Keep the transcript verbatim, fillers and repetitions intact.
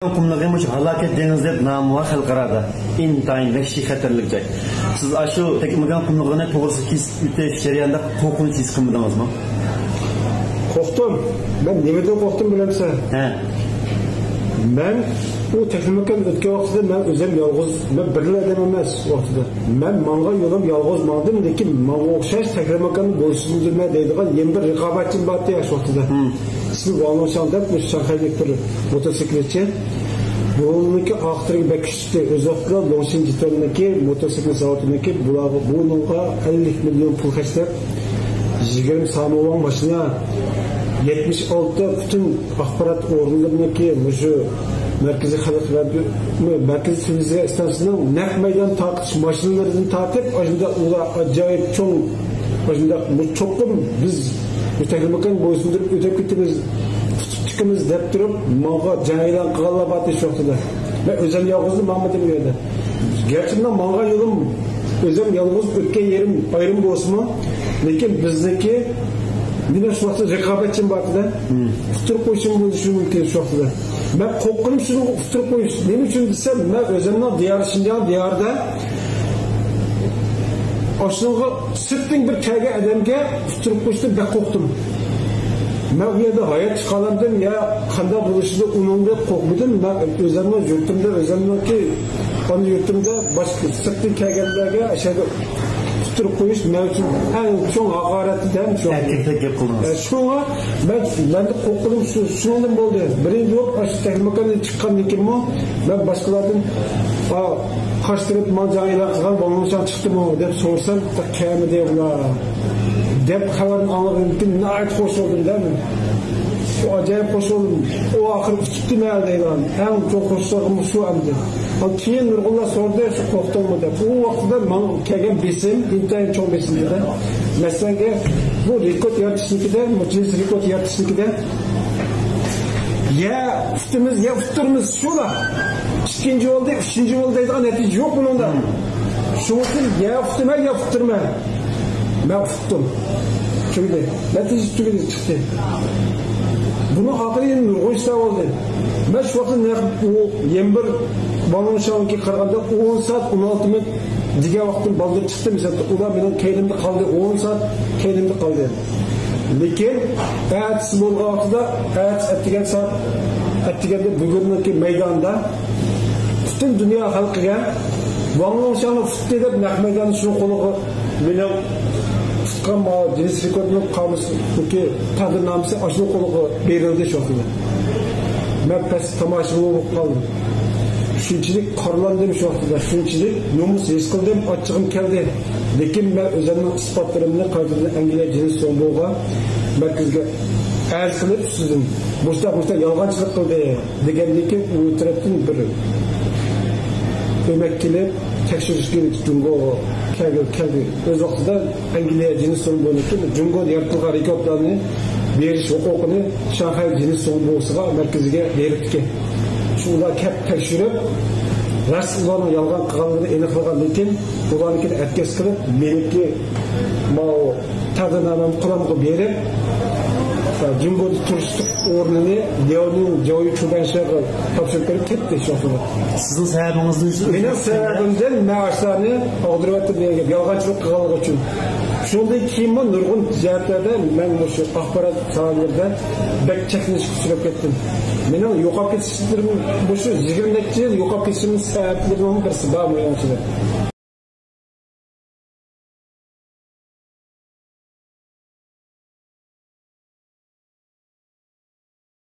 قۇملۇقى مۇشۇ ھالاكەت دېڭىزى دەپ نامى بار خەلقئارادا. ئىنتايىن ۋەھشىي خەتەرلىك جاي. سىز ئاشۇ تەكلىماكان قۇملۇقىنى توغرىسىدا كېسىپ ئۆتۈش جەريانىدا قورقۇنچ ھېس قىلمىدىڭىزمۇ؟ قورقتۇم. مەن نېمىدىن قورقتۇم بىلەمسەن؟ ھە. مەن ئۇ تەكلىماكان ئۆتكەن ۋاقتىدا مەن ئۆزۈم يالغۇز، مەن بىرلا ئادەم ئەمەس ئۇ ۋاقتىدا. مەن ماڭغان يولۇم يالغۇز ماڭدىم، لېكىن ماڭا ئوخشاش تەكلىماكاننى بويسۇندۇرمە دەيدىغان يەنە بىر رىقابەتچىم بارتى ئاشۇ ۋاقتىدا. ھىم. ئىسمى ۋاڭ لۇڭشاڭ دەپ، مۇشۇ شاڭخەيلىك بىر موتوسىكلىتچى. بۇنىڭكى ئاختىرى بەك كۈچلۈكتى. ئۆز ۋاقتىدا لوڭشىن جىتەننىڭكى موتوسىكل زاۋۇتىنىڭكى بۇلارغا، بۇنىڭغا ئەللىك مىليون پۇل خەجلەپ، يىگىرمە سانىۋاڭ ماشىنا، يەتمىش ئالتە پۈتۈن ئاخبارات ئورۇنلىرىنىڭكى مۇشۇ مەركىزىي خەلق رادىيو، مەركىزىي تېلېۋىزىيە ئىستانسىسىنىڭ نەق مەيدان تارقىتىش ماشىنىلىرىدىن تارتىپ، ئاشۇنداق ئۇلار ئاجايىپ چوڭ، ئاشۇنداق بۇ چوقۇم بىز بۇ تەكلىماكان بويسۇندۇرۇپ ئۆتۈپ كېتىمىز، تۇتۇپ چىقىمىز دەپ تۇرۇپ، ماڭا جەڭ ئېلان قىلغانلار بارتى شۇ ۋاقتىدا. مەن ئۆزۈم يالغۇزلا ماڭمىدىم ئۇ يەردە. گەرچە ماڭغان يولۇم ئۆزۈم يالغۇز ئۆتكەن يېرىم ئايرىم بولسىمۇ، لېكىن بىزنىڭكى مېنىڭ شۇ ۋاقىتتا رىقابەتچىم بارتىدە، ئۇتتۇرۇپ قويۇشۇم بولۇشى مۇمكىن شۇ ۋاقىتتا. مەن قورققىنىم شۇنىڭغا ئۇتتۇرۇپ قويۇش. نېمە ئۈچۈن دېسەم، مەن ئۆزۈمنىڭ دىيارى شىنجاڭ دىيارىدا ئاشۇنىڭغا سىرتتىن بىر كەلگەن ئادەمگە ئۇتتۇرۇپ قويۇشتىن بەك قورقتۇم. مەن ئۇ يەردە ھايات چىقالامدىم يا قانداق بولۇشىدىن ئۇنىڭدەك قورقمىدىم. مەن ئۆزۈمنىڭ يۇرتۇمدا، ئۆزۈمنىڭكى ئانا يۇرتۇمدا باشقا سىرتتىن كەلگەنلەرگە ئەشەدە ئۇتتۇرۇپ قويۇش مەن ئۈچۈن ئەڭ چوڭ ھاقارەت ئىدى ھەم شۇ. ئەركىنلىك گەپ قىلدىڭىز. ئە، شۇڭا مەن، مەندە قورققىنىم شۇ، شۇنىڭدىن بولدى. بىرىنچى بولۇپ، ئاشۇ تەكلىماكاندىن چىققاندىن كېيىنمۇ مەن باشقىلاردىن، ئا، قارشى تەرەپ ماڭا جەڭ ئېلان قىلغان ۋاڭ لۇڭشاڭ چىقتىمۇ دەپ سورىسام، كەلمىدى ئۇلار دەپ خەۋەرنى ئاڭلىغاندىن كېيىن ناھايىتى خوش بولدۇم دە مەن. شۇ ئاجايىپ خوش بولدۇم. ئۇ ئاخىرى ئۇتۇپتىمەن دەيدىغان. ئەڭ چوڭ خوشلۇقۇم شۇ ئەمدى. ئا، كېيىن نۇرغۇنلار سورىدى، شۇ قورقتۇڭمۇ دەپ. ئۇ ۋاقىتتا ماڭا كەلگەن بېسىم ئىنتايىن چوڭ بېسىم ئىدى. مەسىلەنگە، بۇ رېكورت يارىتىشنىڭكىدە، بۇ جىنس رېكورت يارىتىشنىڭكىدە يا ئۇتىمىز، يا ئۇتتۇرىمىز، شۇلا. ئىككىنچى بولدى، ئۈچىنچى بولدى دەيدىغان نەتىجە يوق بۇنىڭدا. شۇنىڭ ئۈچۈن يا ئۇتىمەن، يا ئۇتتۇرىمەن. مەن ئۇتتۇم. تۈگىدى. نەتىجە تۈگىدى، چىقتى. بۇنىڭ ئارقىدا يەنە نۇرغۇن ئىشلار بولدى. مەن شۇ ۋاقىتتا نەق ئۇ يەنە بىر بالونشاۋنىڭكىگە قارىغاندا ئون سائەت، ئون ئالتە مىنۇت دېگەن ۋاقىتتىن بالدۇر چىقتىم. مىسال، ئۇلار مېنىڭ كەينىمدە قالدى، ئون سائەت كەينىمدە قالدى. لېكىن ئەتىسى بولغان ۋاقتىدا، ئەتىسى ئەتىگەن سائەت، ئەتىگەندە بۈگۈننىڭكى مەيدانىدا پۈتۈن دۇنيا خەلقىگە ۋاڭ لۇڭشاڭنى ئۇتتى دەپ نەق مەيداندا شۇ قولىغا مېنىڭ تۇتقان ما گىننېس رېكورتنىڭ قامۇسىدىكى تەقدىرنامىسى ئاشۇ قولىغا بېرىلدى شۇ كۈنى. مەن پەس تاماشىبىن بولۇپ قالدىم. شۇنچىلىك خورلاندىم شۇ ۋاقتىدا، شۇنچىلىك نومۇس ھېس قىلدىم، ئاچچىقىم كەلدى. لېكىن مەن ئۆزۈمنىڭ ئىسپاتلىرىمنى قايتىدىن ئەنگلىيە جىنس سوڭبوغا مەركىزىگە ئەرز قىلىپ، سىزدىن مۇشتاق، مۇشتاق يالغانچىلىق قىلدى دېگەندىن كېيىن، ئۇ تەرەپتىن بىر ئۆمەك كېلىپ، تەكشۈرۈشكە جۇڭگوغا كەلگىلى كەلدى. ئۆز ۋاقتىدا ئەنگلىيە جىنس سوڭبونىڭكى جۇڭگودا يارىتىلغان رېكورتلارنى بېرىش ھوقۇقىنى شاڭخەي جىنس سوڭبوسىغا مەركىزىگە بېرىپتىكەن. شۇ ئۇلار كەپ تەكشۈرۈپ، راست ئۇلارنىڭ يالغان قىلغانلىقىنى ئېنىقلىغاندىن كېيىن، ئۇلارنىڭكىنى ئەتكەس قىلىپ، مېنىڭكى ماۋۇ تەقدىرنامەمنى قولۇمغا بېرىپ، جۇڭگودا تۇرۇشلۇق ئورنىنى لياۋنىڭ جاۋيۇ چۇبەنشىغا تاپشۇرۇپ بېرىپ كەتتى شۇ ۋاقتىدا. سىزنىڭ سەۋەبىڭىزدىن شۇ مېنىڭ سەۋەبىمدىن مەن ئاشۇلارنى ئاغدۇرۇۋەتتىم دېگەن گەپ، يالغانچىلىق قىلغانلىقى ئۈچۈن. شۇندىن كېيىنمۇ نۇرغۇن جەھەتلەردە مەن مۇشۇ ئاخبارات ساھەلىرىدە بەك چەكلىنىشكە ئۇچراپ كەتتىم. مېنىڭ يوقاپ كېتىشلىرىم، مۇشۇ يىگىرمە نەچچە يىل يوقاپ كېتىشىمنىڭ سەۋەبلىرىنىڭ بىرسى بار مېنىڭ ئىچىدە.